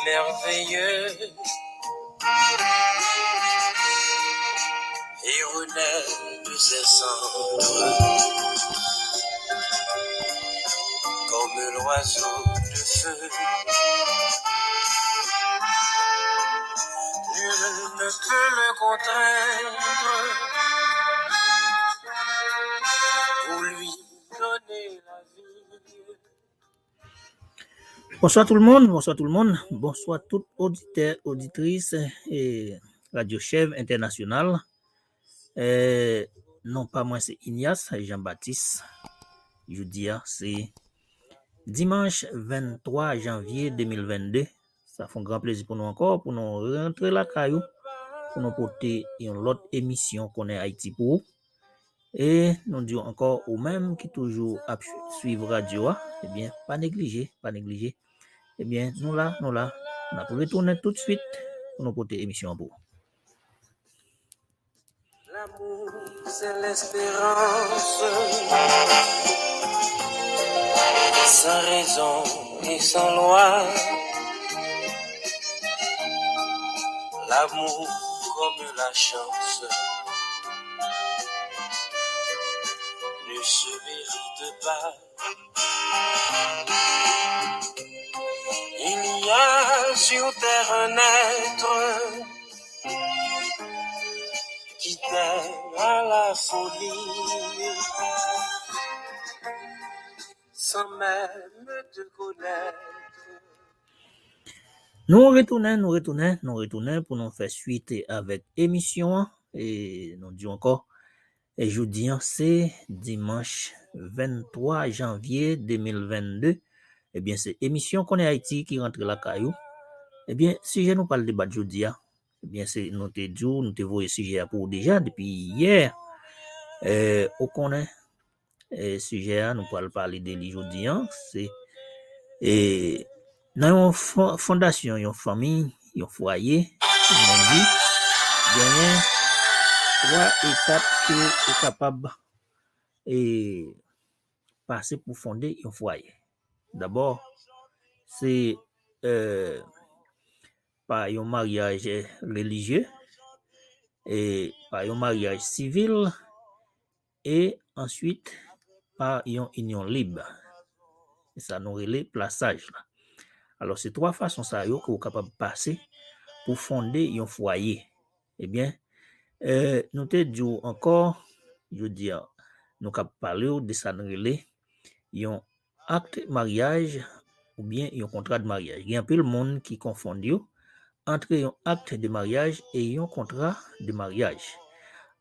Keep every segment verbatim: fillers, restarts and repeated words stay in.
merveilleux et renaît de ses cendres comme l'oiseau de feu. Nul ne peut le contraindre pour lui donner la vie. Bonswa tout le monde, bonswa tout le monde, bonswa tout oditè, oditris e Radyo Chèv Entènasyonal. E, non pa mwen se Ignace Jean Baptiste. Jodi a se dimanch venntwa janvye de mil vennde. Sa fè yon gran plezi pou nou ankò, pou nou rantre lakay ou, pou nou pote yon lòt emisyon Konnen Ayiti pou ou. E nou di w ankò, ou menm ki toujou ap swiv radyo a, ebyen, pa neglije, pa neglije. Ebyen, nou la, nou la. N ap retounen toutswit pou nou pote emisyon an pou ou. L'amour, c'est l'espérance sans raison et sans loi. L'amour comme la chance ne se mérite pas. Il y a sur terre un être qui t'aime à la folie, sans même te connaître. Nou retounen, nou retounen, nou retounen pou nou fè swit avèk emisyon an. E nou di ankò, e jodi an se dimanch venntwa janvye de mil vennde. Ebyen, se emisyon Konnen Ayiti ki rantre lakay ou. Ebyen, sijè nou pral debat jodi a, ebyen, se, nou te di w, nou te voye sijè a pou ou deja depi yè. E, ou konnen, e, sijè a, nou pral pale de li jodi an, se, e, nan yon fon-, fondasyon, yon fanmi, yon fwaye, kòm nou di, genyen twa etap ke ou kapab, e, pase pou fonde yon fwaye. Dabò, se, e, pa yon maryaj, e, relijye, e pa yon maryaj sivil, e answit pa yon inyon lib. Se sa nou rele plasaj la. Alò, se twa fason sa yo ke w kapab pase pou fonde yon fwaye. Ebyen, e, nou te di w ankò, jodi a, nou k ap pale w de sa n rele yon akt maryaj oubyen yon kontra de maryaj. Gen anpil moun ki konfonn yo antre yon akt de maryaj e yon kontra de maryaj.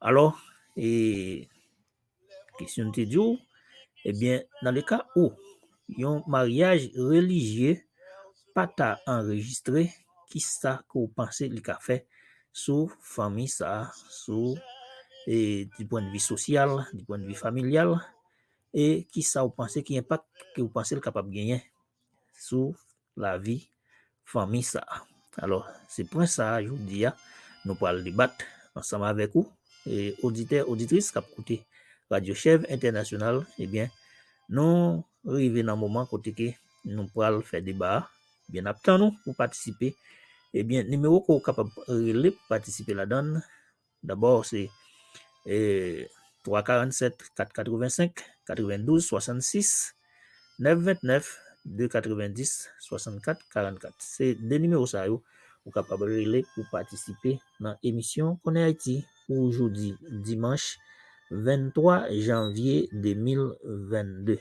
Alò, e, kesyon n te di w, ebyen, nan le ka ou yon maryaj relijye pa ta anrejistre, kisa ke w panse li ka fè sou fanmi sa a, sou, e, di pwennvi sosyal, di pwennvi familyal, e kisa w panse, ki enpak ke w panse l kapab genyen sou lavi fanmi sa a. Alò, se pwen sa a, jodi a, nou pral debat ansanm avèk ou, e, oditè, oditris k ap koute Radyo Chèv Entènasyonal, ebyen, nou rive nan moman kote ke nou pral fè deba a. Ebyen, n ap tann ou pou patisipe. Ebyen, nimewo ke w kapab rele pou patisipe ladan l, dabò, se, e, twa karannsèt kat katrevensenk katrevendouz swasannsis, nèf ventnèf de katrevendis swasannkat karannkat. Se de nimewo sa yo ou kapab rele pou patisipe nan emisyon Konnen Ayiti pou jodi dimanch venntwa janvye de mil vennde.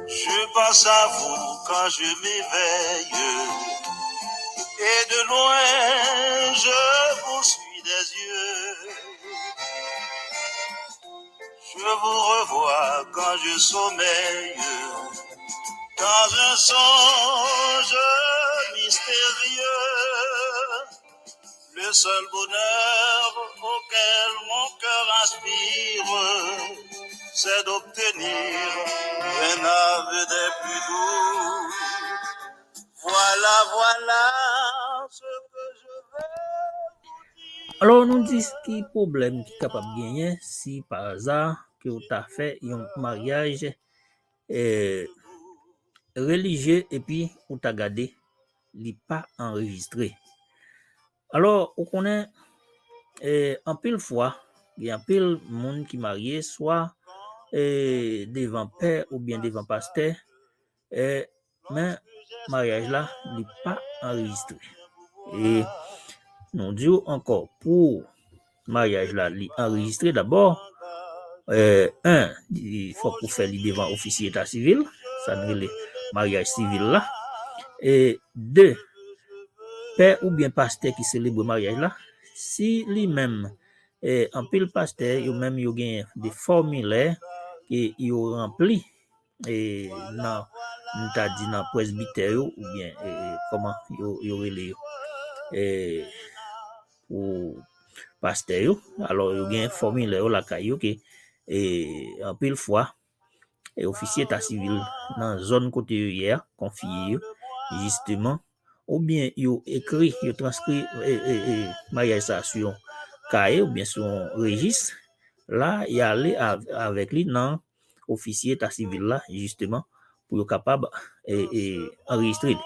Je pense à vous quand je m'éveille, et de loin je vous suis des yeux. Je vous revois quand je sommeille, dans un songe mystérieux. Le seul bonheur auquel mon cœur aspire, c'est d'obtenir un aveu des plus doux. Voilà, voilà ce que je veux vous dire. Alò, nou di ki pwoblèm ki kapab genyen si pa aza ke w ta fè yon maryaj eh, relijye epi ou ta gade li pa anrejistre. Alò, ou konnen, eh, anpil fwa, gen anpil moun ki marye swa eh, devan pè oubyen devan pastè, eh, men maryaj la, li pa anrejistre. E nou di w ankò, pou maryaj la, li anrejistre dabò, eh, en, fòk ou fè li devan ofisye eta sivil, sa n rele maryaj sivil la. E de, pè oubyen pastè ki selebre maryaj la, si li menm, eh, anpil pastè, yo menm yo gen de fòmilè ke yo ranpli, eh, nan, m ta di nan presbitè yo, oubyen eh, kòman yo, yo rele yo, eh, pou pastè yo. Alò, yo gen fòmilè yo lakay yo ke eh, anpil fwa, eh, ofisye eta sivil nan zòn kote yo ye a konfye yo, jisteman, oubyen yo ekri, yo transkri eh, eh, eh, maryaj sa sou yon kaye oubyen sou yon rejis. La, y ale av- avèk li nan ofisye eta sivil la, jisteman, pou yo kapab eh, eh, anrejistre li.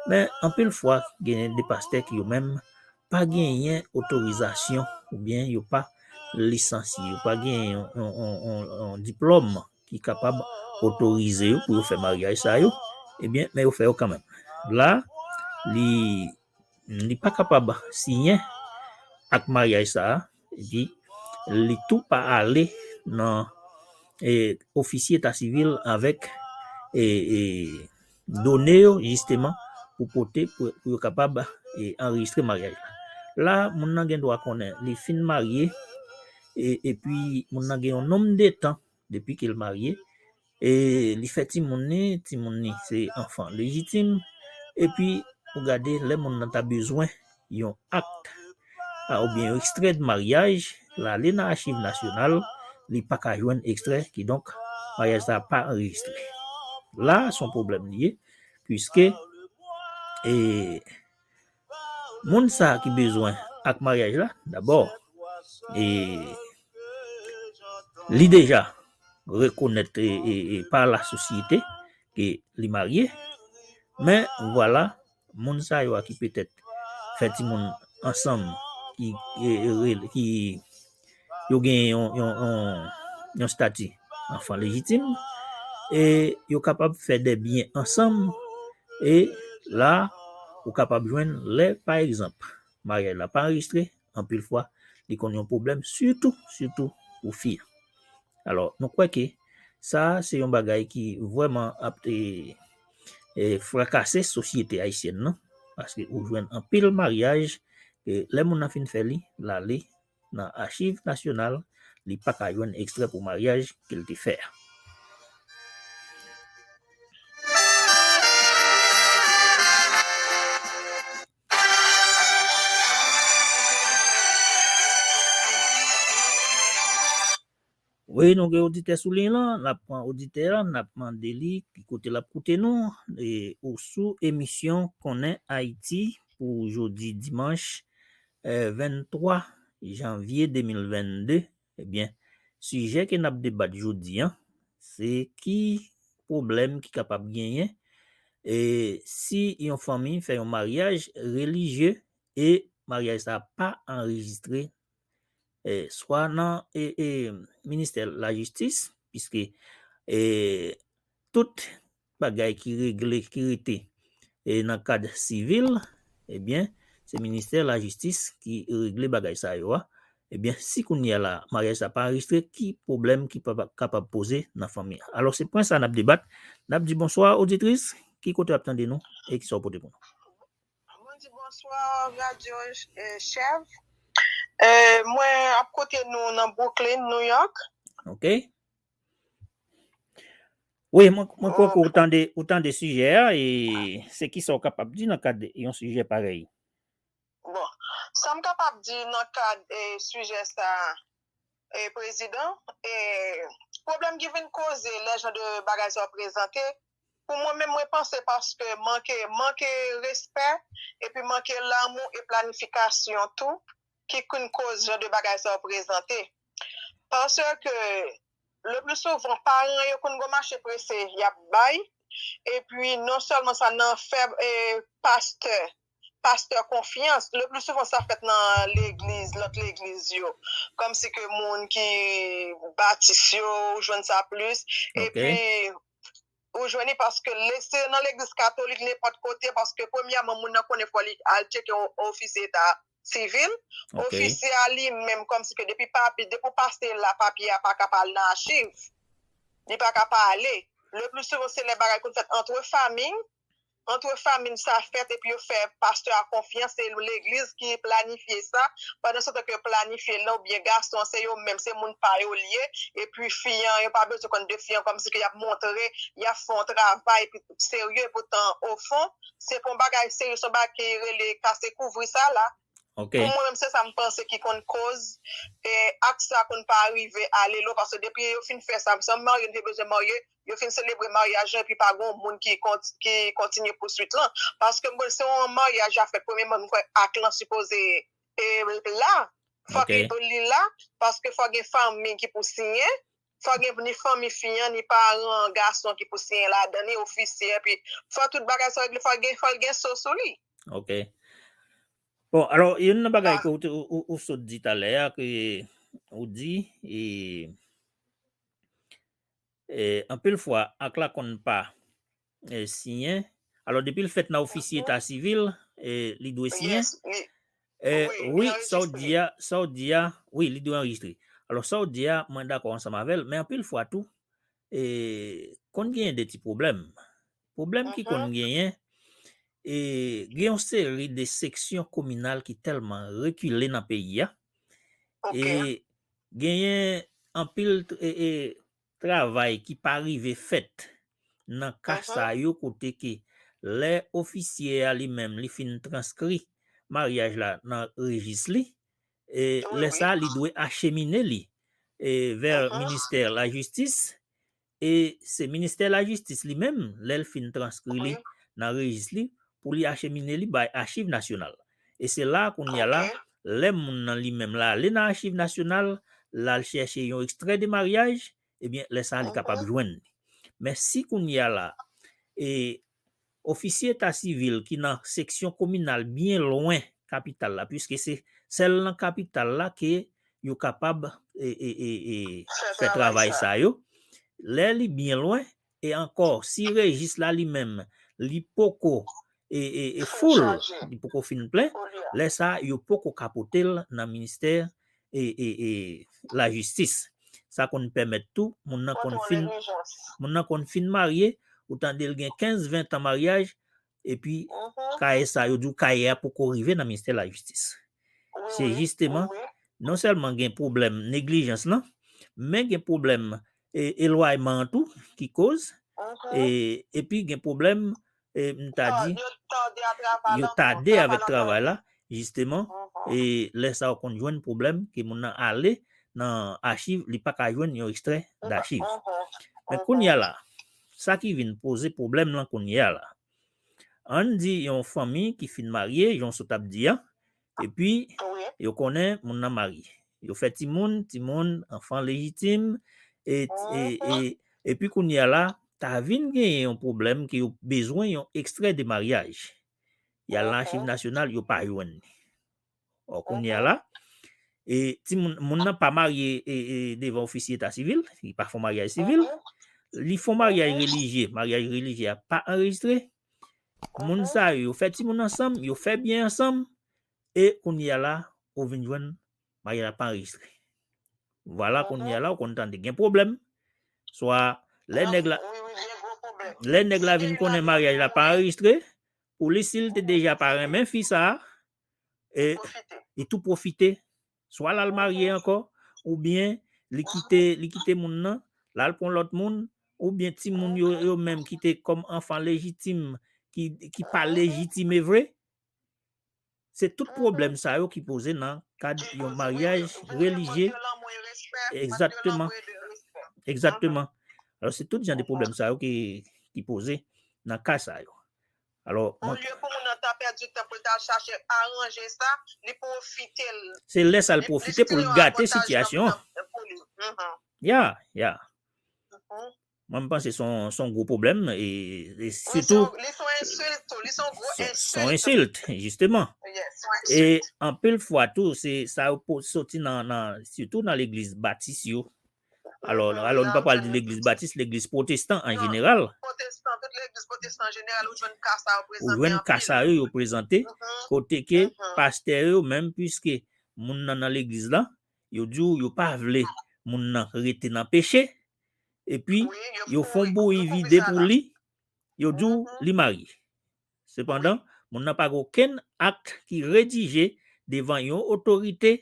Men, anpil fwa, gen de pastè ki yo menm pa genyen otorizasyon oubyen yo pa lisansye, yo pa genyen yon, yon, yon, yon, yon diplòm ki kapab otorize yo pou yo fè maryaj sa yo, ebyen, men yo fè yo kanmenm. La, li, li pa kapab siyen ak maryaj sa a, epi li tou pa ale nan eh, ofisye eta sivil avèk eh, eh, done yo, jisteman, pou pote, pou, pou yo kapab eh, anrejistre maryaj la. La, moun nan gen dwa konnen li fin marye, e, epi moun nan gen yon nonm de tan depi ke l marye, e li fè timoun li, timoun li se anfan lejitim, epi ou gade lè moun nan ta bezwen yon ak a, oubyen yon ekstrè de maryaj, l ale nan achiv nasyonal, li pa ka jwenn ekstrè, kidonk, maryaj sa a pa anrejistre. La, se yon pwoblèm li ye, piske e, moun sa a ki bezwen ak maryaj la, dabò, e, li deja rekonèt e, e, e, pa lasosyete ke li marye, men vwala, moun sa yo a ki petèt fè timoun ansanm, ki, e, e, ki yo gen yon, yon, yon, yon estati anfan lejitim, e yo kapab fè de byen ansanm, e la, ou kapab jwenn lè, pa egzanp, maryaj la pa anrejistre, anpil fwa, li konn yon pwoblèm, sitou, sitou pou fi a. Alò, nou kwè ke sa, se yon bagay ki vrèman ap e, e, frakase sosyete ayisyèn nan, paske ou jwenn anpil maryaj, e, lè moun nan fin fè li, l ale nan achiv nasyonal, li pa ka jwenn ekstrè pou maryaj ke l te fè a. Wi, nou gen oditè sou liy lan, n ap pran oditè a, n ap mande li ki kote l ap koute nou, e, ou sou emisyon Konnen Ayiti pou jodi dimanch, e, venntwa janvye de mil vennde. Ebyen, sijè ke n ap debat jodi a, se ki pwoblèm ki kapab genyen, e, si yon fanmi fè yon maryaj relijye e maryaj sa a pa anrejistre, e, swa nan e, e, ministè lajistis, piske e, tout bagay ki regle, ki rete e, nan kad sivil, ebyen, se ministè lajistis ki regle bagay sa yo a. Ebyen, si kounye a la, maryaj sa pa anrejistre, ki pwoblèm ki pa, kapab poze nan fanmi a? Alò, se pwen sa n ap debat. N ap di bonswa, oditris, ki kote w ap tande nou e ki sa w pote pou nou? Mwen di bonswa, radyo, eh, chèf. Eh, mwen ap koute nou nan Brooklyn, New York. Ok. Wi, mwen, mwen kwè ke ou tande, ou tande sijè a, e se ki sa w kapab di nan kad yon sijè parèy? Bon, sa m kapab di nan kad, eh, sijè sa a, eh, prezidan, eh, pwoblèm ki vin koze lè jan de bagay sa yo prezante, pou mwen menm, mwen panse paske manke, manke respè, epi manke lanmou e planifikasyon tou. ki konn koz jan de bagay sa yo prezante. Paske le pli souvan, paran yo konn gen mache prese y ap bay, epi non sèlman sa, nan fè eh, pastè pastè konfyans, le pli souvan sa fèt nan legliz, lòt legliz yo. Kòmsi ke moun ki batis yo, ou jwenn sa plis. Epi, ou jwenn li paske le, se nan legliz katolik, nenpòt kote, paske premyèman, moun nan konnen fò li al tcheke yon ofisye eta sivil. Ofisye a li menm, kòmsi ke depi papye, depi w pase la, papye a pa ka pa al nan achiv. Li pa ka pa ale. Le pli souvan, se lè bagay konn fèt antre fanmi, antre fanmi sa fèt epi yo fè pastè a konfyans, se legliz ki planifye sa. Pandan se tan ke yo planifye l lan, oubyen gason an, se yo menm, se moun pa yo l ye, epi fi an, yo pa bezwen konn de fi an, kòmsi ke y ap montre, y ap fè yon travay epi serye, poutan, ofon, se pa yon bagay serye, se yon bagay ki rele kase kouvri sa la. Pou mwen menm, se sa m panse ki konn koz eh, ak sa konn pa rive ale lwen, paske depi yo fin fè sa, m sanm marye, m te bezwen marye, yo fin selebre maryaj lan, epi pa gen moun ki, kont, ki kontinye pouswit lan. Paske m konn se yon maryaj a fèt, premyèman, m kwè ak lan sipoze eh, la, fòk li la, paske fò gen fanmi ki pou siyen, fò gen ni fanmi fi an, ni paran gason ki pou siyen ladan, ni ofisye, epi fò tout bagay sa regle, fò gen, fò gen so sou li. Ok. Bon, alò, youn nan bagay ke ou, ou, ou sot di talè a, ke ou di, e, e, anpil fwa, ak la konn pa e, siyen. Alò, depi l fèt nan ofisye eta sivil, e, li dwe siyen. E, wi, sa w di a, sa w di a, wi, li dwe anrejistre. Alò, sa w di a, mwen dakò ansanm avè l, men anpil fwa tou, e, konn genyen de ti pwoblèm. Pwoblèm ki konn genyen, e, gen yon seri de seksyon kominal ki tèlman rekile nan peyi a, e, genyen anpil, e, e, travay ki pa rive fèt nan ka sa yo kote ke lè ofisye a li menm li fin transkri maryaj la nan rejis li, e lè sa li dwe achemine li e vè ministè lajistis, e se ministè lajistis li menm, lè l fin transkri li nan rejis li, pou li achemine li bay Achiv Nasyonal. E se la kounye a la, lè moun nan li menm l ale nan Achiv Nasyonal, l al chèche yon ekstrè de maryaj, ebyen, lè sa a li kapab jwenn li. Men si kounye a la, e, ofisye eta sivil ki nan seksyon kominal byen lwen kapital la, piske se sèl nan kapital la ke yo kapab e, e, e, e, fè travay sa yo. Lè li byen lwen, e ankò, si rejis la li menm, li poko e, e, e full, li poko fin plen, lè sa a, yo poko ka pote l nan ministè e, e, e lajistis. Sa konn pèmèt tou, moun nan konn fin, moun nan konn fin marye, ou tande l gen kenz, ven tan maryaj, epi kaye sa, yo di w kaye a poko rive nan ministè lajistis. Se jisteman, non sèlman gen pwoblèm neglijans lan, men gen pwoblèm e, elwayman an tou ki koz, e, epi gen pwoblèm, e, m ta di, yo tade avèk travay la, jisteman, e lè sa w konn jwenn pwoblèm ke moun nan ale nan achiv, li pa ka jwenn yon ekstrè dachiv. Men kounye a la, sa ki vin poze pwoblèm lan kounye a la, ann di yon fanmi ki fin marye, jan w sot ap di a, epi yo konnen moun nan marye. Yo fè timoun, timoun, anfan lejitim, e, e, e, epi kounye a la, ta vin genyen yon pwoblèm ke yo bezwen yon ekstrè de maryaj. Y al nan Achiv Nasyonal, yo pa jwenn li. Ò, kounye a la, e, timoun, moun nan pa marye e, e, devan ofisye eta sivil, li pa fè maryaj sivil, li fè maryaj relijye, maryaj relijye a pa anrejistre. Moun sa yo, yo fè timoun ansanm, yo fè byen ansanm, e kounye a la, ou vin jwenn maryaj la pa anrejistre. Vwala, kounye a la, ou konn tande gen pwoblèm. Swa lè nèg la, lè nèg la vin konnen maryaj la pa anrejistre, pou li, si l te deja pa renmen fi sa a, e, li tou pwofite, swa l al marye ankò, oubyen li kite, li kite moun nan, l al pran lòt moun, oubyen timoun yo, yo menm ki te kòm anfan lejitim, ki, ki pa lejitime vre. Se tout pwoblèm sa yo ki poze nan kad yon maryaj relijye. Egzakteman. Egzakteman. Alò, se tout jan de pwoblèm sa yo ki, ki poze nan ka sa yo. Alò, olye pou moun nan ta pèdi tan pou l al chache aranje sa, li pwofite l. Se lè sa l pwofite pou l gate sitiyasyon an. Pou li. Mhm. Ya, ya. Mhm. Mwen, m panse se yon, se yon gwo pwoblèm, e, e sitou. Li se yon ensilt tou, li se yon gwo ensilt. Se yon ensilt, jisteman. E anpil fwa tou, se sa yo soti nan, nan, sitou nan legliz batis yo. Alò, alò, nou pa pral di legliz batis, legliz pwotestan an jeneral. Pwotestan, tout legliz pwotestan an jeneral, ou jwenn ka sa yo prezante. Ou jwenn ka sa yo, yo prezante, kote ke pastè yo menm, piske moun nan nan legliz la, yo di w yo pa vle moun nan rete nan peche, epi yo fè yon bouyi vide pou li, yo di w li marye. Sepandan, moun nan pa gen okenn ak ki redije devan yon otorite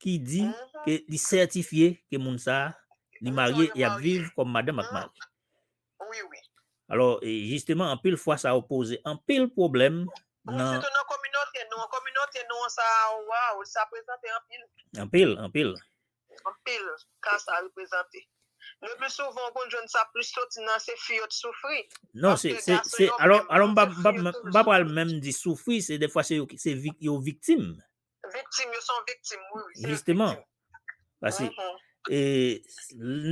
ki di ke li sètifye ke moun sa a, li marye, y ap viv kòm madanm ak mari. Wi, wi. Alò, e, jisteman, anpil fwa sa yo poze anpil pwoblèm nan. Sitou nan kominote nou an, kominote nou an sa, waw, sa prezante anpil. Anpil, anpil. Anpil, ka sa reprezante. Le pli souvan, ou konn jwenn sa plis soti nan se fi yo t soufri. Non, se, se, se, alò, alò, m pa, m pa, m pa pral menm di soufri, se defwa se yo, se vik-, yo viktim. Viktim, yo se yon viktim, wi, wi, se yon viktim. Jisteman. Paske, e,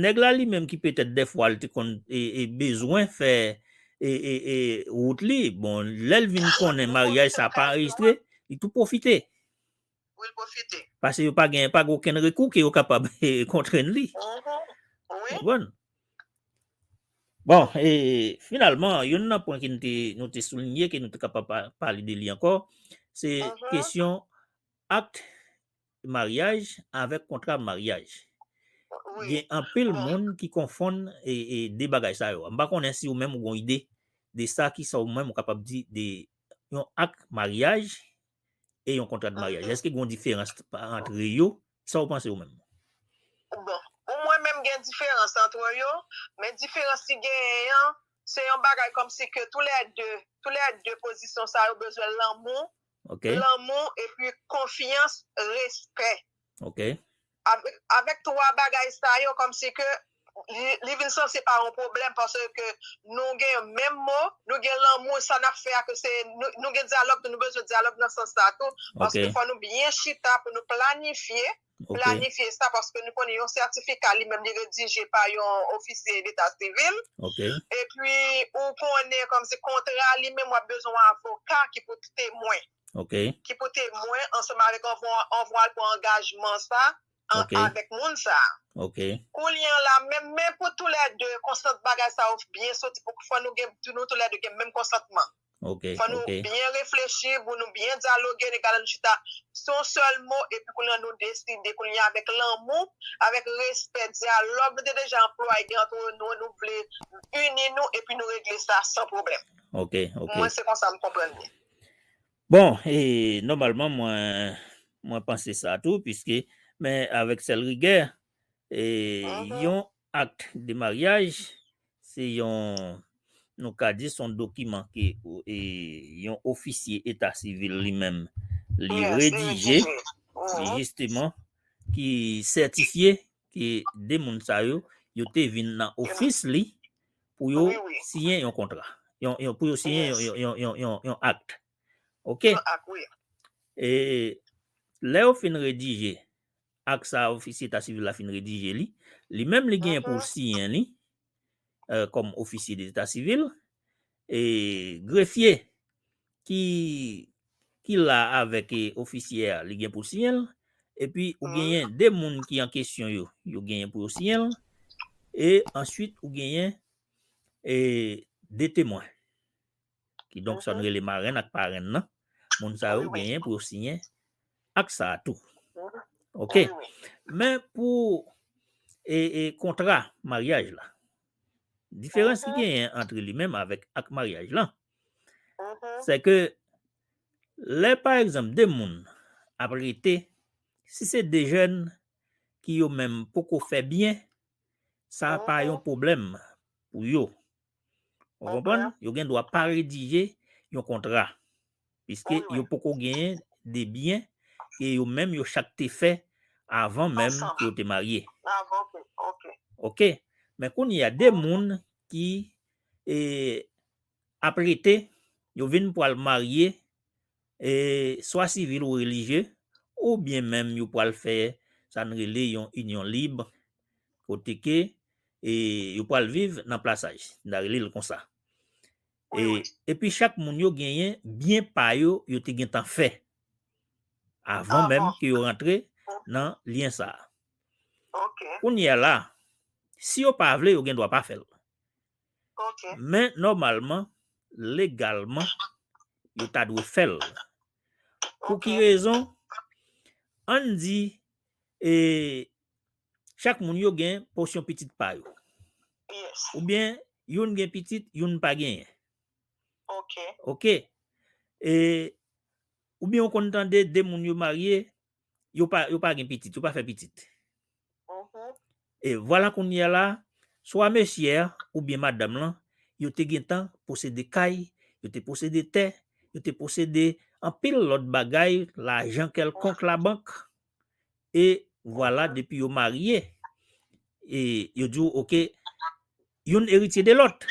nèg la li menm ki petèt defwa l te konn, e, e, bezwen fè, e, e, e, wout li, bon, lè l vin konnen maryaj sa pa anrejistre, li tou pwofite. Wi, l pwofite. Paske yo pa gen, pa gen okenn rekou ke yo kapab kontrenn li. Wi. Konprann? Bon, e, finalman, youn nan pwen ke nou te, nou te soulinye, ke nou te kapab pa-, pale de li ankò, se kesyon ak maryaj avèk kontra maryaj. Gen anpil moun ki konfonn, e, e, de bagay sa yo. M pa konnen si ou menm ou gon ide de sa, ki sa ou menm ou kapab di de yon ak maryaj e yon kontra de maryaj. Èske gen yon diferans pa, antre yo? Sa ou panse ou menm? Bon, pou mwen menm gen diferans antre yo, men diferans ki genyen an, se yon bagay kòmsi ke tou lè de, tou lè de pozisyon sa yo bezwen lanmou, lanmou epi konfyans, respè. Avèk, avèk twa bagay sa yo, kòmsi ke li, li vin sanse pa yon pwoblèm, paske nou gen menm mo, nou gen lanmou, sa n ap fè a, ke se, nou, nou gen dyalòg tou, nou bezwen dyalòg nan sans sa tou, paske fò nou byen chita pou nou planifye, planifye sa, paske nou konnen yon sètifika li menm li redije pa yon ofisye deta sivil, epi ou konnen kòmsi kontra li menm w ap bezwen yon avoka ki pou temwen. Ki pou temwen ansanm avèk anvwa, anvwa l pou angajman sa, an, avèk moun sa. Kounye a la, menm, men pou tou lè de, konsant bagay sa yo byen soti, pou fò nou gen, nou tou lè de gen menm konsantman. Fò nou byen reflechi, pou nou byen dyaloge, egal nou chita sou yon sèl mo, epi kounye a nou deside, kounye a avèk lanmou, avèk respè, dyalòg, nou te deja anplwaye antre nou, nou vle ini nou, epi nou regle sa san pwoblèm. Mwen, se konsa m konprann li. Bon, e, nòmalman, mwen, mwen panse sa tou, piske, men avèk sèl rigè, e, yon ak de maryaj, se yon, nou ka di, se yon dokiman ke, e, yon ofisye eta sivil li menm, li redije, e, jisteman, ki sètifye ke de moun sa yo, yo te vin nan ofis li pou yo siyen yon kontra. Yon, yon, pou yo siyen yon, yon, yon, yon, yon, yon ak. Oke? Yon ak, wi. E lè yo fin redije ak sa, ofisye eta sivil la fin redije li, li menm li genyen pou l siyen li, e, kòm ofisye de eta sivil, e grefye ki, ki la avèk, e, ofisye a, li gen pou l siyen l, epi ou genyen de moun ki an kesyon yo, yo genyen pou yo siyen l, e answit ou genyen, e, de temwen. Kidonk, sa n rele marenn ak parenn nan. Moun sa yo genyen pou yo siyen ak sa a tou. Oke. Men pou, e, e, kontra maryaj la, diferans ki genyen antre li menm avèk ak maryaj lan, se ke lè, pa egzanp, de moun ap rete, si se de jèn ki yo menm poko fè byen, sa pa yon pwoblèm pou yo. Ou konprann? Yo gen dwa pa redije yon kontra, piske yo poko genyen de byen ke yo menm yo chak te fè avan menm ke yo te marye. Oke. Men kounye a, de moun ki, e, ap rete, yo vin pral marye e, swa sivil ou relijye, oubyen menm yo pral fè sa n rele yon inyon lib, kote ke, e, yo pral viv nan plasaj, n ta rele l konsa. E, epi chak moun yo genyen byen pa yo, yo te gentan fè avan menm ke yo rantre nan lyen sa a. Kounye a la, si yo pa vle, yo gen dwa pa fè l. Men nòmalman, legalman, yo ta dwe fè l. Pou ki rezon? Ann di, e, chak moun yo gen pòsyon pitit pa yo. Oubyen, youn gen pitit, youn pa genyen. Oke. E, oubyen ou konn tande de moun yo marye, yo pa, yo pa gen pitit, yo pa fè pitit. E vwala kounye a la, swa mesye a oubyen madanm lan, yo te gentan posede kay, yo te posede tè, yo te posede anpil lòt bagay, lajan kèlkonk labank. E vwala, depi yo marye, e yo di w, oke, youn eritye de lòt.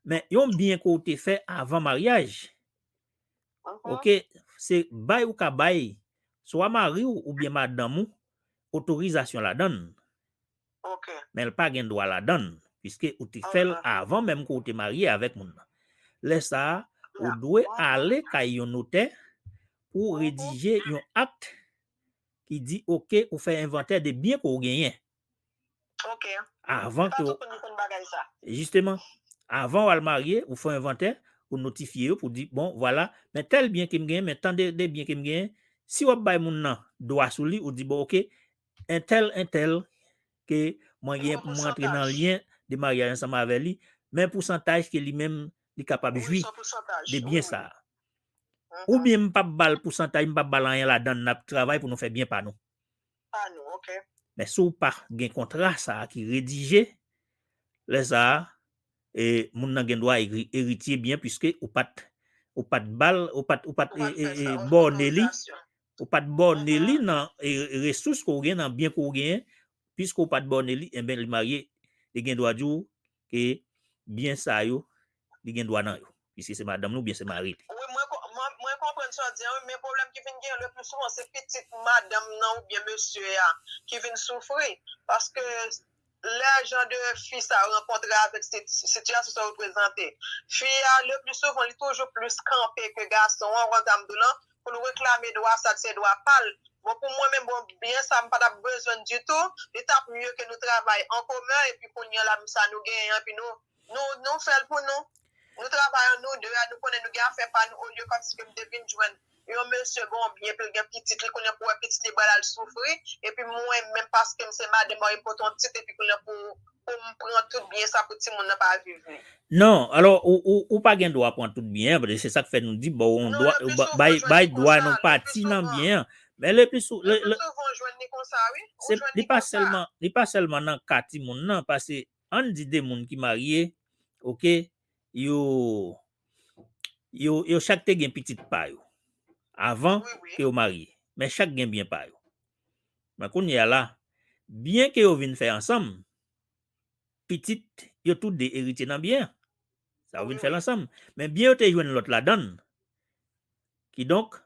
Men yon byen ke w te fè avan maryaj, oke, se bay ou ka bay swa mari w oubyen madanm ou otorizasyon ladan l. Men l pa gen dwa ladan l, piske ou te fè l avan menm ke w te marye avèk moun nan. Lè sa a, ou dwe ale kay yon notè pou redije yon ak ki di, oke, ou fè envantè de byen ke w genyen. Avan ke w... Jisteman, avan w al marye, ou fè envantè, ou notifye yo pou di, bon, vwala, men tèl byen ke m genyen, men tan de, de byen ke m genyen. Si w ap bay moun nan dwa sou li, ou di, bon, oke, entèl, entèl, ke mwen gen pou mwen rantre nan lyen de maryaj ansanm avè li, men pousantaj ke li menm, li kapab jwi de byen sa a. Oubyen m p ap ba l pousantaj, m p ap ba l anyen ladan l, n ap travay pou nou fè byen pa nou. Men si w pa gen kontra sa a ki redije, lè sa a, e, moun nan gen dwa eri-, eritye byen, piske ou pa t, ou pa t ba l, ou pa t, ou pa t, e, e, e, bòne li, ou pa t bòne li nan, e, resous ke w gen, nan byen ke w genyen, piske w pa t bòne li, enben, li marye, li gen dwa di w ke byen sa yo, li gen dwa nan yo, piske se madanm li oubyen se mari li. Wi, mwen, mwen, mwen konprann sa w di a, wi, men pwoblèm ki vin genyen le pli souvan, se pitit madanm nan oubyen mesye a ki vin soufri. Paske lè jan de fi sa yo rankontre avèk si-, sitiyasyon sa yo prezante, fi a, le pli souvan, li toujou plis kanpe ke gason an, ou konprann sa m di w lan, pou l reklame dwa sa, se dwa pa l. Bon, pou mwen menm, bon, byen sa, m pa t ap bezwen l ditou. Li t ap mye ke nou travay an komen, epi kounye a la, sa nou genyen, epi nou, nou, nou fè l pou nou. Nou travay an nou de, a, nou konnen nou gen afè pa nou, olye kòmsi ke m te vin jwenn yon mesye gen yon byen, epi l gen pitit li, kounye a pou wè pitit li pral al soufri, epi mwen menm, paske m se madanm, mwen pote yon tit, epi kounye a pou, pou m pran tout byen sa pou timoun nan pa viv li. Non, alò, ou, ou, ou pa gen dwa pran tout byen an, se sa k fè nou di, ba w yon dwa, bay, bay dwa yon pati nan byen an. Men le pli sou-, le, le, se, li pa sèlman, li pa sèlman nan ka timoun nan, paske ann di de moun ki marye, oke, yo, yo, yo chak te gen pitit pa yo avan ke yo marye, men chak gen byen pa yo. Men kounye a la, byen ke yo vin fè ansanm, pitit yo tou de eritye nan byen an. Sa yo vin fè l ansanm. Men byen yo te jwenn lòt ladan l. Kidonk,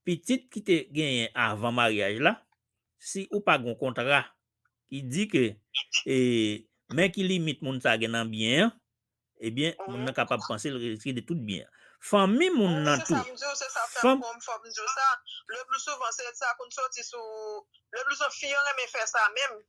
pitit ki te genyen avan maryaj la, si ou pa gen yon kontra ki di ke, e, men ki limit moun sa gen nan byen an, ebyen, moun nan kapab panse l eritye de tout byen an. Fanmi moun nan tou. Fanm... Le pli souvan, se sa konn soti sou, le pli souvan, fi yo renmen fè sa menm.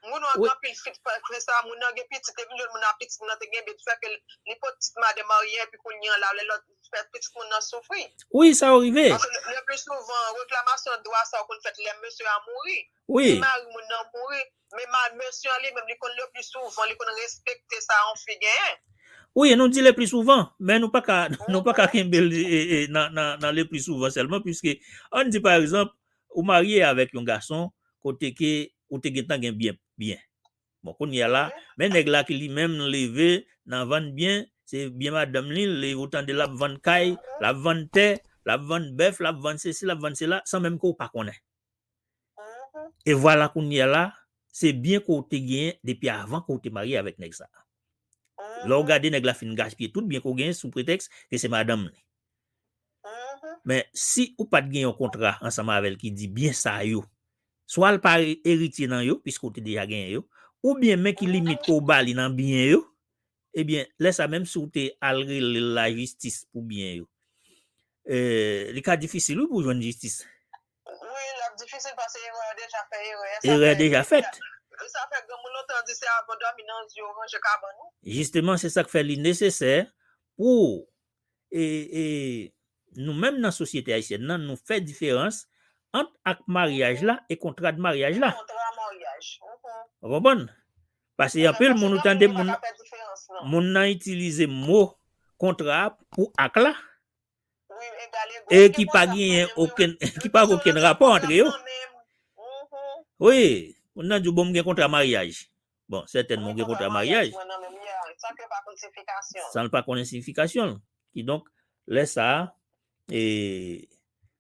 Moun nan gen anpil pitit, fè sa, moun nan gen pitit, epi jwenn moun nan pitit, moun nan te gen bebe, fè ke li pot tit madanm marye, epi kounye a la, lè lòt fè pitit moun nan soufri. Wi, sa yo rive. Paske le, le pli souvan, reklamasyon dwa sa yo konn fèt lè mesye a mouri. Wi. Si mari moun nan mouri, men ma-, mesye a li menm, li konn le pli souvan, li konn respekte sa yon fi genyen. Wi, nou di le pli souvan, men nou pa ka, nou pa ka kenbe l, e, e, nan, nan, nan le pli souvan sèlman, piske, ann di, pa egzanp, ou marye avèk yon gason, kote ke ou te gentan gen byen, byen. Bon, kounye a la, men nèg la ki li menm leve nan vann byen, se byen madanm li, leve ou tande l ap vann kay, l ap vann tè, l ap vann bèf, l ap vann sesi, l ap vann sela, san menm ke w pa konnen. E vwala kounye a la, se byen ke w te genyen depi avan ke w te marye avèk nèg sa a. Lè w gade nèg la fin gaspiye tout byen ke w genyen sou pretèks ke se madanm li. Men si ou pa t gen yon kontra ansanm avè l ki di byen sa yo, swa l pa eritye nan yo, piske w te deja genyen yo, oubyen men ki limit ke w ba li nan byen yo, ebyen, lè sa menm si w te al rele l lajistis pou byen yo, eh, li ka difisil wi pou w jwenn jistis. Wi, l ap difisil paske erè deja fè, erè sa fèt. Erè deja fèt. Sa fè granmoun lontan di se avan dòmi nan zye w ranje kabann ou. Jisteman, se sa k fè li nesesè pou e, e, nou menm nan sosyete ayisyèn nan, nou fè diferans ant ak maryaj la e kontra de maryaj la. Kontra maryaj. Mhm. Ou konprann? Paske anpil moun ou tande moun, moun nan itilize mo kontra pou ak la e ki pa genyen okenn, ki pa gen okenn rapò antre yo. Wi, moun nan di w, bon, m gen kontra maryaj. Bon, sètènman, ou gen kontra maryaj. San l pa konnen siyifikasyon l. Kidonk, lè sa a, e,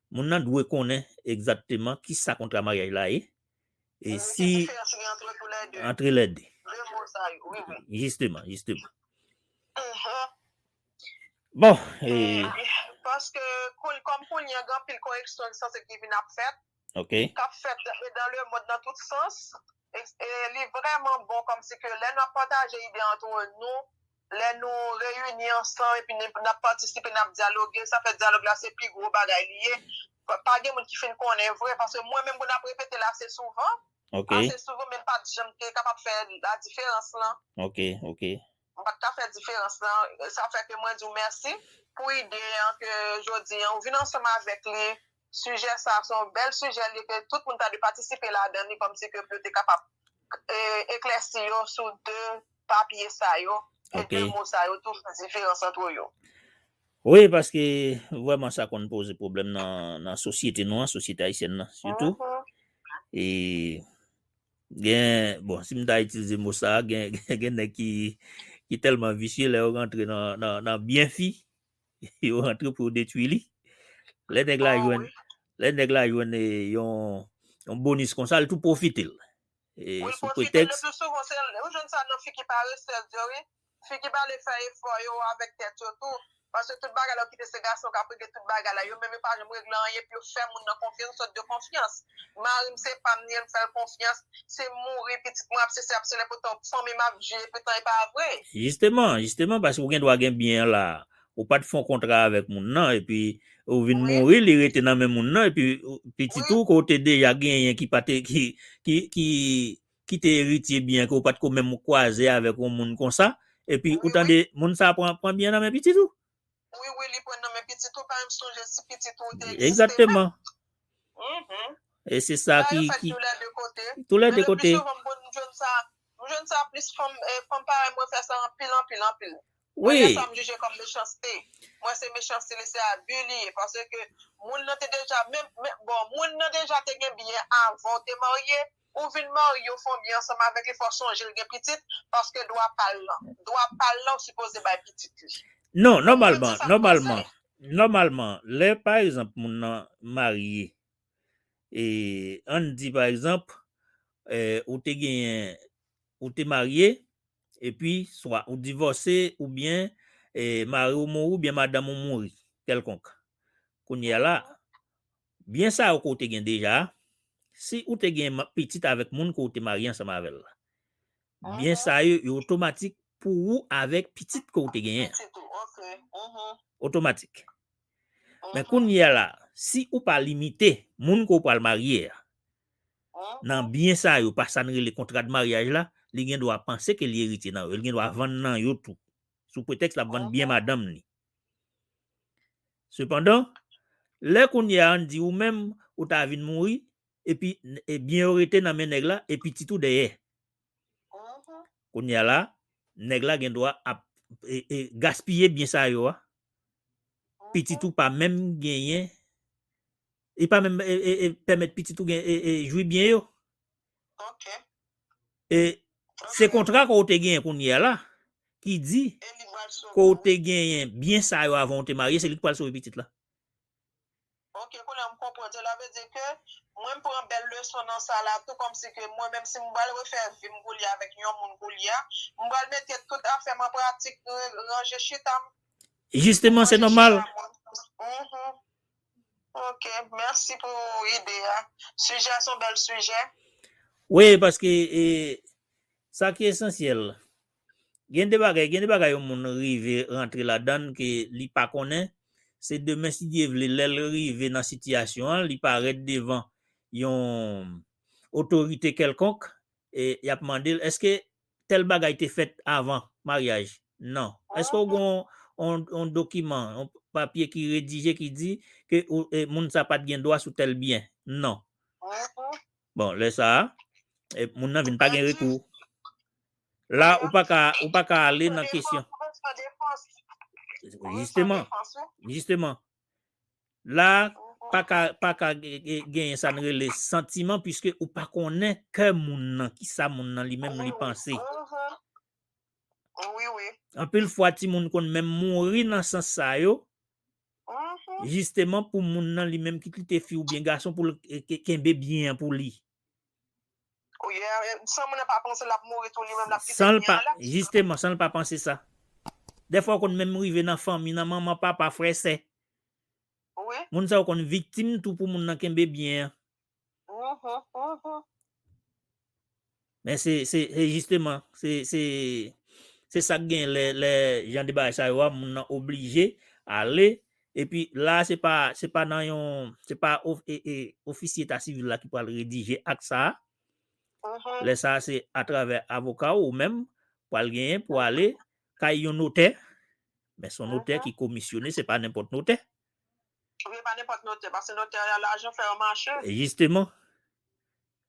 moun nan dwe konnen egzakteman kisa kontra maryaj la ye. E si antre lè de. Jisteman, jisteman. Bon, e, paske kòm kounye a gen anpil koreksyon ki sanse ki vin ap fèt, k ap fèt dan le mond nan tout sans. E, e li vrèman bon kòmsi ke lè n ap pataje ide antre nou, lè nou reyini ansanm epi n ap patisipe, n ap dyaloge, sa fè dyalòg la se pi gwo bagay li ye. Pa, pa gen moun ki fin konnen vre, paske mwen menm pou n ap repete l ase souvan, ase souvan, men m pa t janm te kapab fè la diferans lan. Ok, ok. M pa t ka fè diferans lan. Sa fè ke mwen di w mèsi pou ide an ke jodi an ou vin ansanm avèk li. Sijè sa a se yon bèl sijè li ke tout moun ta dwe patisipe ladan li kòmsi ke pou yo te kapab, e, eklèsi yo sou de papye sa yo e de mo sa yo tou, diferans antre yo. Wi, paske vrèman sa konn poze pwoblèm nan, nan sosyete nou an, sosyete ayisyèn nan sitou. E gen, bon, si m ta itilize mo sa a, gen, gen, gen nèg ki, ki tèlman visye, lè yo rantre nan, nan, nan byen fi, yo rantre pou yo detwi li. Lè nèg la jwenn, lè nèg la jwenn, e, yon, yon bonis konsa, li tou pwofite l. E, sou pretèks. Wi, l pwofite l. Le pli souvan, se, ou jwenn sa nan fi ki parezèz yo, wi. Fi ki pa vle fè efò yo avèk tèt yo tou. Paske tout bagay la, yo kite se gason k ap regle tout bagay la. Yo menm yo pa janm regle anyen, epi yo fè moun nan konfyans, sòt de konfyans. Mari m se pa m, li, m fè l konfyans. Se mouri, pitit mwen ap sesi, ap sele, poutan fanmi m ap jwi, poutan e pa vre. Jisteman, jisteman, paske ou gen dwa gen byen an la. Ou pa t fè yon kontra avèk moun nan, epi ou vin mouri, li rete nan men moun nan, epi pitit ou ke w te deja genyen ki pa te, ki, ki, ki, ki te eritye byen ke w pa t ko menm kwaze avèk yon moun konsa, epi ou tande moun sa a pran, pran byen nan men pitit ou. Wi, wi, li pran nan men pitit ou, pa menm sonje si pitit ou te egziste menm. Egzakteman. E se sa ki, ki tou lè de kote. Tou lè de kote. Men le pli souvan, m jwenn sa, m jwenn sa plis fanm, e, fanm parèy mwen fè sa anpil, anpil, anpil. Wi. Mwen, sa m jije kòm mechanste. Mwen, se mechanste li, se abi li ye. Paske moun nan te deja, menm, men, bon, moun nan deja te gen byen avan w te marye, ou vin marye, ou fè yon byen ansanm avèk li, fò w sonje l gen pitit, paske dwa pa l lan. Dwa pa l lan, ou sipoze bay pitit li. Non, nòmalman, nòmalman, nòmalman, lè, pa egzanp, moun nan marye, e, ann di, pa egzanp, e, ou te genyen, ou te marye, epi swa ou divòse, oubyen, e, mari w mouri, oubyen madanm ou mouri, kèlkonk. Kounye a la, byen sa yo ke w te gen deja, si ou te gen ma-, pitit avèk moun ke w te marye ansanm avè l la, byen sa yo, yo otomatik pou ou avèk pitit ke w te genyen an. Pitit ou, ok. Otomatik. Men kounye a la, si ou pa limite moun ke w pral marye a nan byen sa yo, pa sa n rele kontra de maryaj la, li gen dwa panse ke li eritye nan yo, li gen dwa vann nan yo tou, sou pretèks l ap vann byen madanm li. Sepandan, lè kounye a ann di ou menm, ou ta vin mouri, epi, e, byen yo rete nan men nèg la, e pitit ou dèyè. Kounye a la, nèg la gen dwa ap, e, e, gaspiye byen sa yo a. Pitit ou pa menm genyen, li pa menm, e, e, e, pèmèt pitit ou gen, e, e, jwi byen yo. Ok. E se kontra ke w te genyen kounye a la, ki di ke w te genyen byen sa yo avan w te marye, se li ki pral sove pitit la. Ok, kounye a m konprann. Sela vle di ke mwen m pran bèl leson nan sa la tou, kòmsi ke mwen menm si m pral refè vi m koulye a avèk yon moun koulye a, m pral mete tout afè m an pratik, re-, ranje chita m. Jisteman, se nòmal. Mhm. Ok, mèsi pou ide a. Sijè a se yon bèl sijè. Wi, paske e, sa ki esansyèl, gen de bagay, gen de bagay yon moun rive rantre ladan l ke li pa konnen. Se demen, si Dye vle, lè l rive nan sitiyasyon an, li parèt devan yon otorite kèlkonk, e y ap mande l, èske tèl bagay te fèt avan maryaj? Non. Èske w gen yon, yon, yon dokiman, yon papye ki redije ki di ke ou, e, moun sa pa t gen dwa sou tèl byen? Non. Bon, lè sa a, e, moun nan vin pa gen rekou. La, ou pa ka, ou pa ka ale nan kesyon. Jisteman, jisteman. La, pa ka, pa ka ge- ge- genyen sa n rele santiman, piske ou pa konnen kè moun nan, ki sa moun nan li menm li panse. Wi, wi. Anpil fwa, timoun konn menm mouri nan sans sa yo, jisteman pou moun nan li menm, kit li te fi oubyen gason, pou l e, ke- kenbe byen an pou li. Wi, e, san moun nan pa panse l ap mouri tou, li menm l ap kite San l byen pa, an la. Jisteman, san l pa panse sa. Dèfwa, w konn menm rive nan fanmi, nan manman, papa, frè, sè. Wi. Moun sa yo konn viktim tou pou moun nan kenbe byen an. Mhm, mhm. Men se, se, se jisteman, se, se, se sa k gen lè, lè jan de bagay sa yo a, moun nan oblije ale. Epi la, se pa, se pa nan yon, se pa of- e, e, ofisye eta sivil la ki pral redije ak sa a. Mhm. Lè sa a, se atravè avoka w ou menm pral genyen pou ale kay yon notè. Men se yon notè Mhm. ki komisyone, se pa nenpòt notè. Wi, pa nenpòt notè, paske notè a lajan fè yo mache. E jisteman,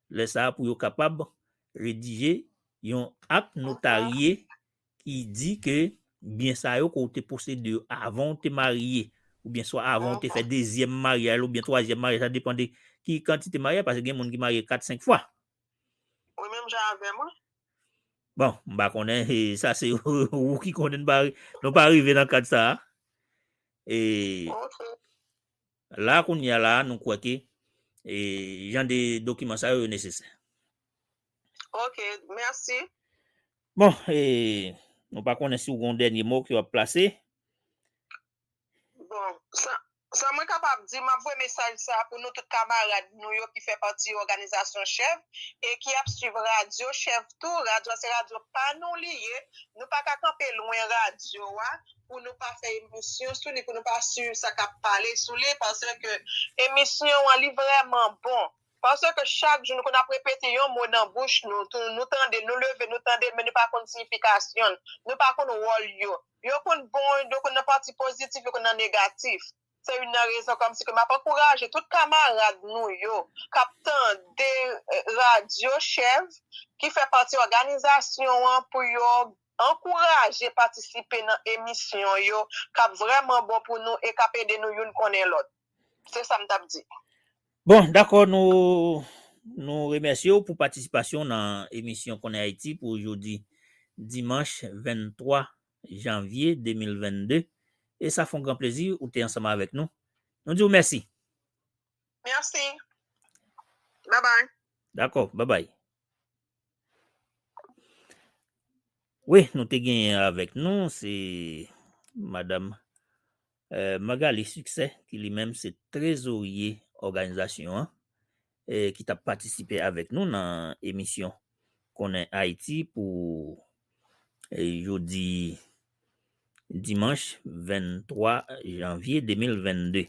lè sa a pou yo kapab redije yon ak notarye ki di ke byen sa yo ke w te posede yo avan w te marye, oubyen swa avan w te fè Mhm. dezyèm maryaj la, oubyen twazyèm maryaj, sa depann de ki kantite maryaj, paske gen moun ki marye kat, senk fwa. Wi, menm jan avè m, wi. Bon, m pa konnen, e, sa se ou ki konnen, n pa, nou pa rive nan kad sa a. E Ok. la, kounye a la, nou kwè ke, e, jan de dokiman sa yo, yo nesesè. Ok, mèsi. Bon, e, nou pa konnen si w gen yon dènye mo ke w ap plase. Bon, sa, sa mwen kapab di, m ap voye mesaj sa pou nou tout kamarad nou yo ki fè pati òganizasyon Chèv e ki ap swiv radyo Chèv tou. Radyo a se radyo pa nou li ye. Nou pa ka kanpe lwen radyo a pou nou pa fè emisyon sou li, pou nou pa swiv sa k ap pale sou li, paske emisyon an, li vrèman bon. Paske chak jou nou konn ap repete yon mo nan bouch nou, tou, nou tande, nou leve, nou tande, men nou pa konn siyifikasyon l, nou pa konn wòl yo. Yo konn bon, yo konn nan pati pozitif, yo konn nan negatif. Se youn nan rezon kòmsi ke m ap ankouraje tout kamarad nou yo k ap tande, eh, radyo Chèv, ki fè pati òganizasyon an, pou yo ankouraje patisipe nan emisyon yo k ap vrèman bon pou nou e k ap ede nou youn konnen lòt. Se sa m t ap di. Bon, dakò, nou, nou remèsye w pou patisipasyon w nan emisyon Konnen Ayiti pou jodi dimanch venntwa janvye de mil vennde. E sa fè yon gran plezi ou te ansanm avèk nou. Nou di w mèsi. Mèsi. Babay. Dakò, babay. Wi, nou te genyen avèk nou, se madanm, eh, Magalie Succès, ki li menm se trezorye òganizasyon an, eh, ki t ap patisipe avèk nou nan emisyon Konnen Ayiti pou, eh, jodi dimanch venntwa janvye de mil vennde.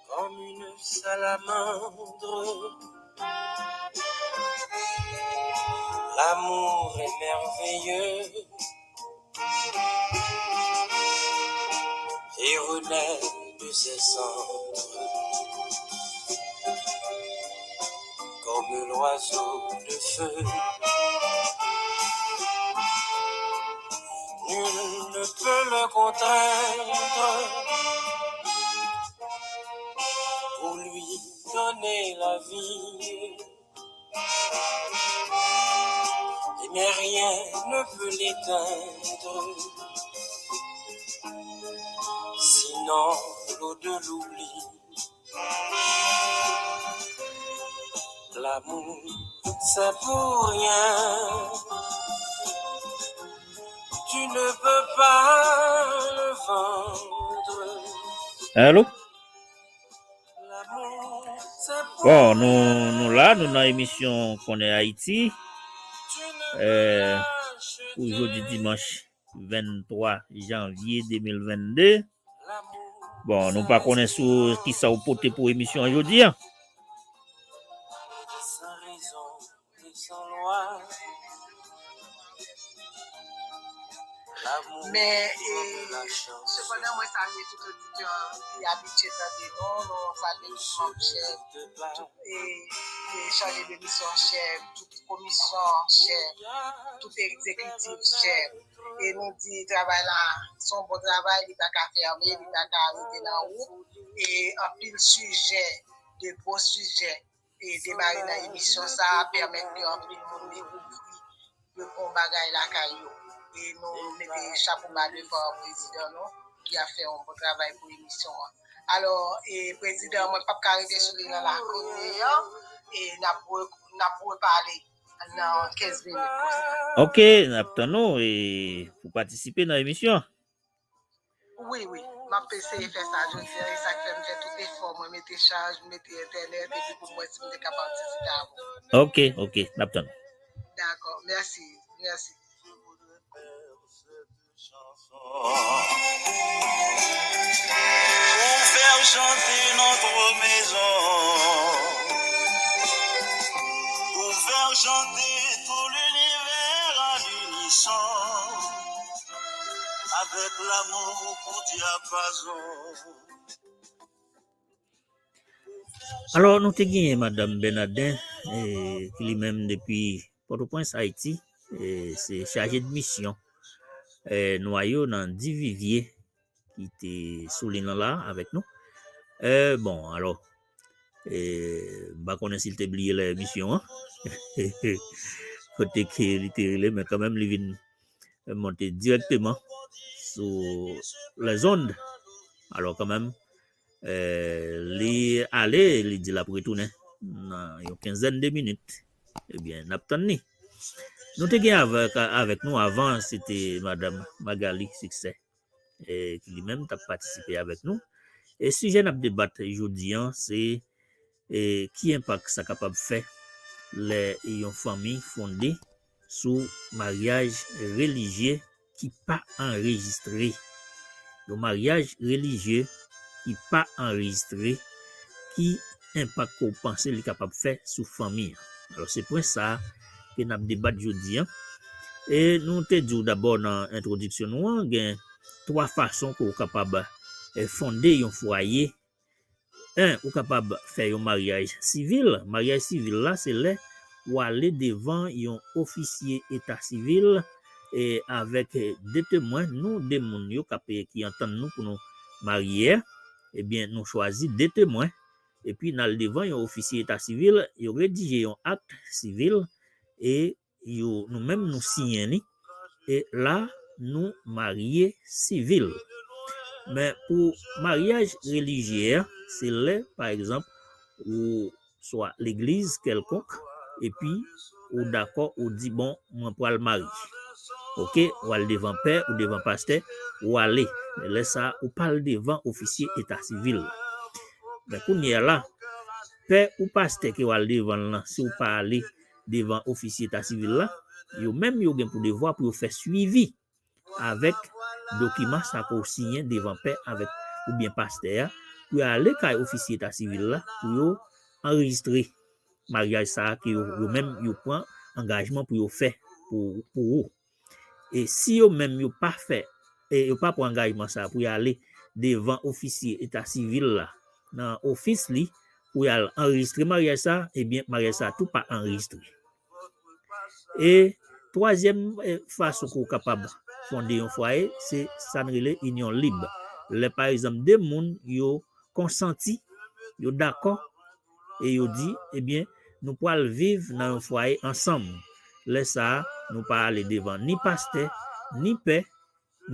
Comme une salamandre, l'amour est merveilleux et renaît de ses cendres. Comme l'oiseau de feu. Nul ne peut le contraindre pour lui donner la vie. Peux l'éteindre, sinon l'eau de l'oubli. L'amour, c'est pour rien. Tu ne peux pas le vendre. Allô? Bon, nou, nou la, nou nan emisyon Konnen Ayiti. Eh, pou jodi dimanch venntwa janvye de mil vennde. Bon, nou pa konnen sou kisa w pote pou emisyon an jodi a. Men, e, sepandan, mwen salye tout oditè ki abitye tande nou, nou salye tout manm chè, tout, e, e chaje de misyon chè, tout komisyon chè, tout egzekitif chè. E nou di travay la, se yon bon travay, li pa ka fèmen, li pa ka rete nan wout. E anpil sijè, de gwo sijè, e demare nan emisyon sa a, pèmèt ke anpil moun dekouvri de bon bagay lakay yo. E nou mete chapo ba devan prezidan nou ki ap fè yon bon travay pou emisyon an. Alò, e prezidan, mwen p ap ka rete sou li nan la kounye a, e n ap re-, n ap repale nan kenz minit konsa. Ok, n ap tann ou e pou patisipe nan emisyon an. Wi, wi. M ap eseye fè sa jodi a, e sa k fè m fè tout efò, mwen mete chaj, m mete entènèt, epi pou m wè si m te ka patisipe avè w. Ok, ok, n ap tann. Dakò, mèsi, mèsi. Pour faire chanter notre maison, pour faire chanter tout l'univers à l'unisson, avec l'amour pour diapason. Alò, nou te genyen Madanm Bènaden, e, ki li menm depi Pòtoprens, Ayiti, e, se chaje de misyon, e, nwayo nan Divivye ki te sou liy lan la avèk nou. E, bon, alò, e, m pa konnen si l te bliye lè emisyon an, kote ke li te rele, men kanmenm li vin monte dirèkteman sou lèzond. Alò, kanmenm, e, li ale, li di l ap retounen nan yon kenzèn de minit. Ebyen, n ap tann li. Nou te gen avèk, avèk nou avan, se te Madanm Magali Siksè, e, ki li menm t ap patisipe avèk nou. E sijè n ap debat jodi an, se, e, ki enpak sa kapab fè lè yon fanmi fonde sou maryaj relijye ki pa anrejistre. Yon maryaj relijye ki pa anrejistre, ki enpak ke w panse li kapab fè sou fanmi an? Alò, se pwen sa a ke n ap debat jodi an. E nou te di w dabò nan entwodiksyon nou an, gen twa fason ke w kapab, e, fonde yon fwaye. En, ou kapab fè yon maryaj sivil. Maryaj sivil la, se lè ou ale devan yon ofisye eta sivil, e avèk de temwen, nou de moun yo k ap, ki antann nou pou nou marye a, ebyen, nou chwazi de temwen, epi n al devan yon ofisye eta sivil, yo redije yon ak sivil, e yo, nou menm nou siyen li, e la, nou marye sivil. Men pou maryaj relijye a, se lè, pa egzanp, ou swa legliz kèlkonk, epi ou dakò, ou di, "Bon, mwen pral marye." Oke, ou al devan pè, ou devan pastè, ou ale. Men lè sa a, ou pa al devan ofisye eta sivil la. Men kounye a la, pè ou pastè ke w al devan l lan, si w pa ale devan ofisye eta sivil la, yo menm yo gen pou devwa pou yo fè swivi avèk dokiman sa ke w siyen devan pè avèk, oubyen pastè a, pou yo ale kay ofisye eta sivil la, pou yo anrejistre maryaj sa a ke yo, yo menm yo pran angajman pou yo fè pou, pou ou. E si yo menm yo pa fè, e yo pa pran angajman sa a pou y ale devan ofisye eta sivil la, nan ofis li, pou y al anrejistre maryaj sa a, ebyen, maryaj sa a tou pa anrejistre. E twazyèm, e, fason ke w kapab fonde yon fwaye, se sa n rele inyon lib. Lè, pa egzanp, de moun yo konsanti, yo dakò, e yo di, ebyen, nou pral viv nan yon fwaye ansanm. Lè sa a, nou pa ale devan ni pastè, ni pè,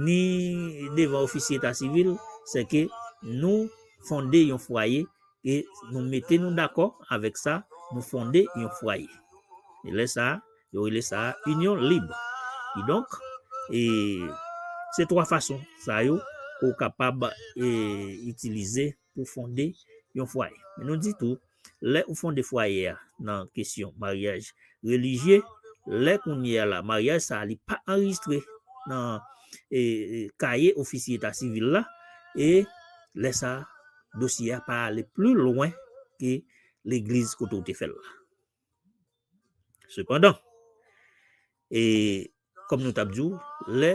ni devan ofisye eta sivil, se ke nou fonde yon fwaye, e nou mete nou dakò avèk sa, nou fonde yon fwaye. E lè sa, yo rele sa inyon lib. Kidonk, e se twa fason sa yo ke w kapab, e, itilize pou fonde yon fwaye. Men nou di tou, lè ou fonde fwaye a nan kesyon maryaj relijye, lè kounye a la, maryaj sa a, li pa anrejistre nan, e, e, kaye ofisye eta sivil la, e lè sa a, dosye a pa ale pli lwen ke legliz kote w te fè l la. Sepandan, e kòm nou t ap di w, lè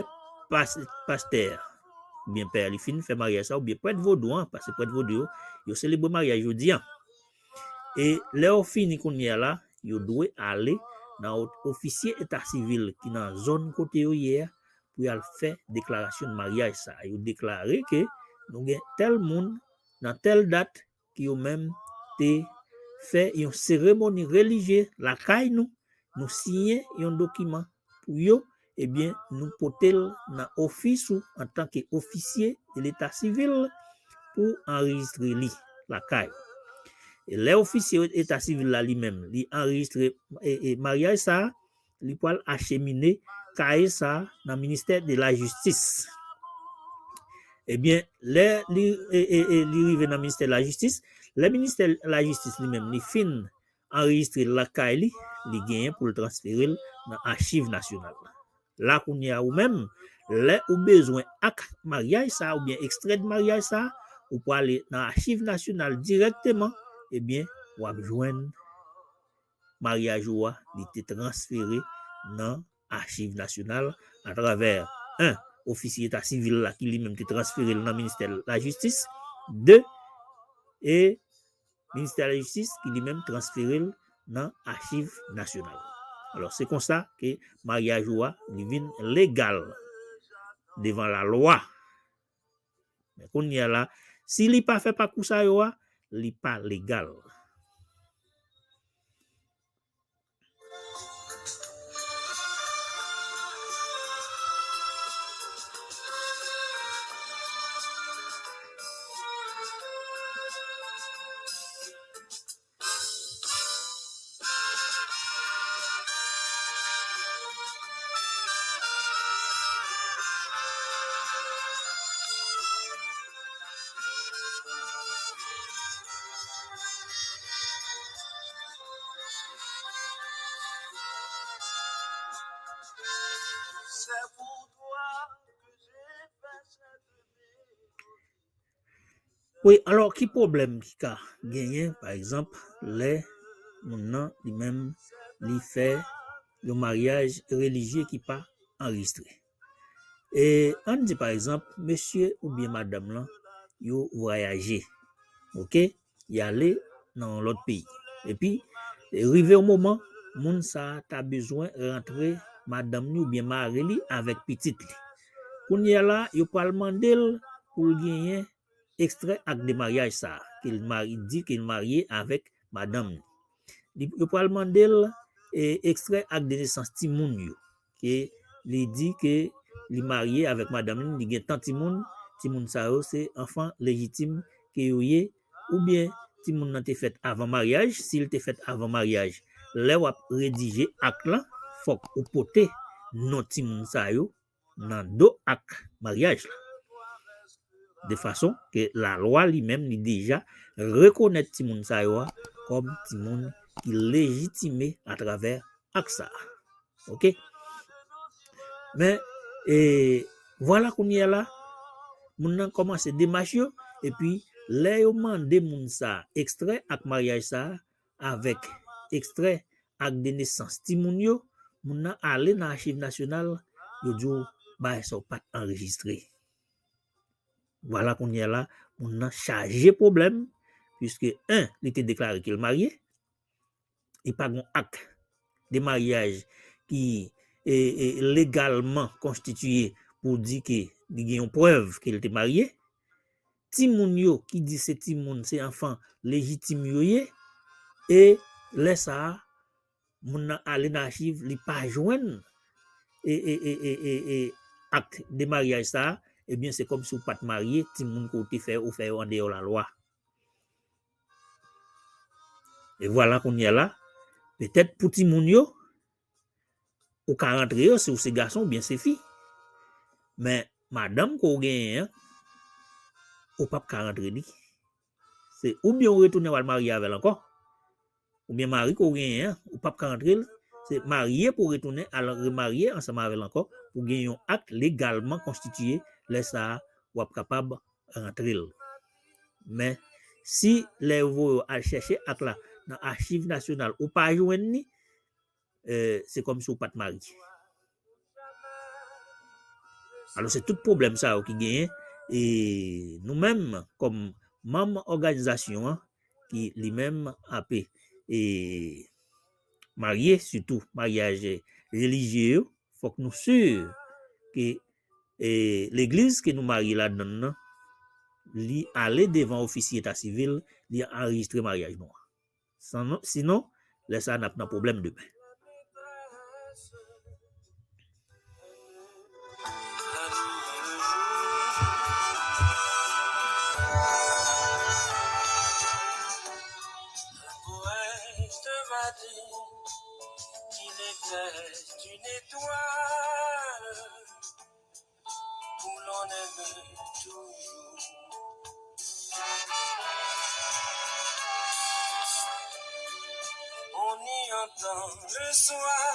pas-, pastè oubyen pè a li fin fè maryaj sa, oubyen prèt vodou an, paske prèt vodou yo, yo selebre maryaj jodi an. E lè yo fini kounye a la, yo dwe ale nan o-, ofisye eta sivil ki nan zòn kote yo ye a pou y al fè deklarasyon de maryaj sa. Yo deklare ke nou gen tèl moun nan tèl dat ki yo menm te fè yon seremoni relijye lakay nou, nou siyen yon dokiman pou yo, ebyen, nou pote l nan ofis ou antanke ofisye de leta sivil pou anrejistre li lakay ou. E lè ofisye eta sivil la li menm, li anrejistre, e, e, maryaj sa a, li pral achemine kaye sa a nan ministè de lajistis. Ebyen, lè li, e, e, e, li rive nan ministè lajistis, lè ministè lajistis li menm, li fin anrejistre l lakay li, li genyen pou l transfere l nan achiv nasyonal. La kounye a ou menm, lè ou bezwen ak maryaj sa a oubyen ekstrè de maryaj sa a, ou prale nan achiv nasyonal dirèkteman, ebyen, w ap jwenn maryaj ou a, li te transfere nan achiv nasyonal atravè, en, ofisye eta sivil la ki li menm te transfere l nan ministè lajistis, de, e ministè lajistis ki li menm transfere l nan achiv nasyonal. Alò, se konsa ke maryaj ou a, li vin legal devan lalwa. Men kounye a la, si li pa fè pakou sa yo a, li pa legal. Wi, alò, ki pwoblèm ki ka genyen, pa egzanp, lè moun nan, li menm, li fè yon maryaj relijye ki pa anrejistre? E ann di, pa egzanp, mesye oubyen madanm lan, yo vwayaje, oke? Y ale nan yon lòt peyi. Epi, rive yon moman, moun sa a ta bezwen rantre madanm li oubyen mari li avèk pitit li. Kounye a la, yo pral mande l pou l genyen ekstrè ak de maryaj sa a, ke l mari-, di ke l marye avèk madanm li. Li, yo pral mande l, e, ekstrè ak de nesans timoun yo, ke li di ke li marye avèk madanm li, li gen tan timoun, timoun sa yo se anfan lejitim ke yo ye, oubyen timoun nan te fèt avan maryaj, si l te fèt avan maryaj, lè w ap redije ak lan, fòk ou pote non timoun sa yo nan do ak maryaj la. De fason ke lalwa li menm li deja rekonèt timoun sa yo a kòm timoun ki lejitime atravè ak sa a. Oke? Men, e, vwala kounye a la, moun nan kòmanse demach yo, epi lè yo mande moun sa a ekstrè ak maryaj sa a, avèk ekstrè ak de nesans timoun yo, moun nan ale nan achiv nasyonal, yo di w bagay sa yo pa t anrejistre. Vwala kounye a la, moun nan chaje pwoblèm, piske, en, li te deklare ke l marye, li pa gen ak de maryaj ki, e, e, legalman konstitiye pou di ke li gen yon prèv ke l te marye. Timoun yo ki di se timoun, se anfan lejitim yo ye, e lè sa a, moun nan ale nan achiv, li pa jwenn e, e, e, e, e, e ak de maryaj sa a, ebyen, se kòmsi w pa t marye, timoun ke w te fè, ou fè yo andeyò lalwa. E vwala kounye a la, petèt pou timoun yo, ou ka rantre yo si w se gason oubyen se fi. Men, madanm ke w genyen an, ou p ap ka rantre li. Se oubyen w retounen w al marye avè l ankò, oubyen mari ke w genyen an, ou p ap ka rantre l. Se marye pou w retounen al remarye ansanm avè l ankò, pou gen yon ak legalman konstitiye. Lè sa a, w ap kapab rantre l. Men, si lè yo voye w al chèche ak la nan Achiv Nasyonal, ou pa jwenn li, eh, se kòmsi w pa t marye. Alò, se tout pwoblèm sa yo ki genyen, e nou menm, kòm manm òganizasyon an, ki li menm ape, e marye, sitou maryaj relijye yo, fòk nou si ke, e, legliz ke nou marye ladan l nan, li ale devan ofisye eta sivil, li anrejistre maryaj nou an. Sinon, sinon, lè sa a, n ap nan pwoblèm demen. La poète m'a dit qu'il était une étoile où l'on aimait toujours. On y entend le soir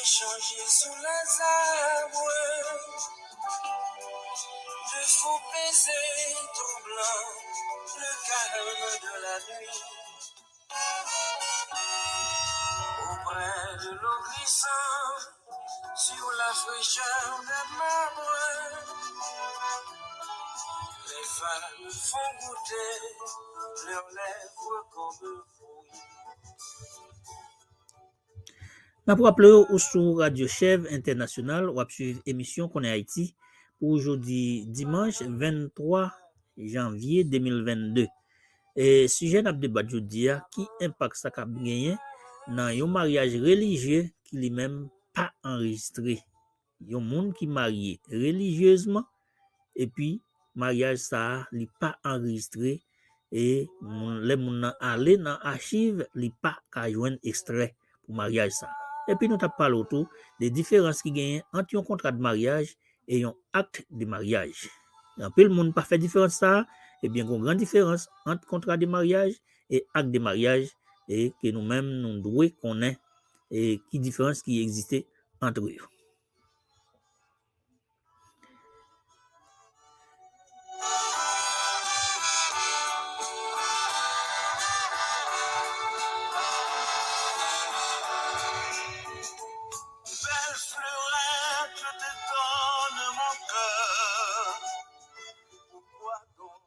échanger sous les arbres de faux baisers troublants le calme de la nuit. Auprès de l'eau glissante, sur la fraîcheur des marbres, les femmes font goûter leurs lèvres comme fruit. N ap raple w, ou sou Radyo Chèv Entènasyonal, w ap swiv emisyon Konnen Ayiti pou jodi dimanch venntwa janvye de mil vennde. E sijè n ap debat jodi a, ki enpak sa k ap genyen nan yon maryaj relijye ki li menm pa anrejistre? Yon moun ki marye relijyezman, epi maryaj sa a, li pa anrejistre, e moun, lè moun nan ale nan achiv, li pa ka jwenn ekstrè pou maryaj sa a. Epi nou t ap pale w tou de diferans ki genyen ant yon kontra de maryaj e yon ak de maryaj. Anpil moun pa fè diferans sa a, ebyen, gen yon gran diferans ant kontra de maryaj e ak de maryaj, e ke nou menm nou dwe konnen, e ki diferans ki egziste ant yo. Belle fleurette, je te donne mon cœur. Pourquoi donc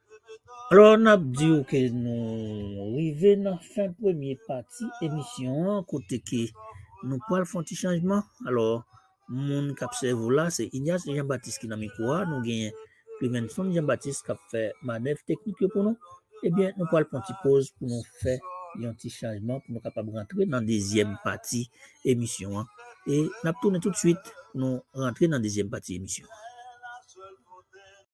je me donne... Alò, n ap di w ke nou rive nan fen premye pati emisyon an, kote ke nou pral fè yon ti chanjman. Alò, moun k ap sèvi w la, se Ignace Jean Baptiste ki nan mikwo a. Nou genyen Clevenson Jean Baptiste k ap fè manèv teknik yo pou nou. Ebyen, nou pral pran ti poz pou nou fè yon ti chanjman, pou nou kapab rantre nan dezyèm pati emisyon an. E n ap tounen toutswit pou nou rantre nan dezyèm pati emisyon an.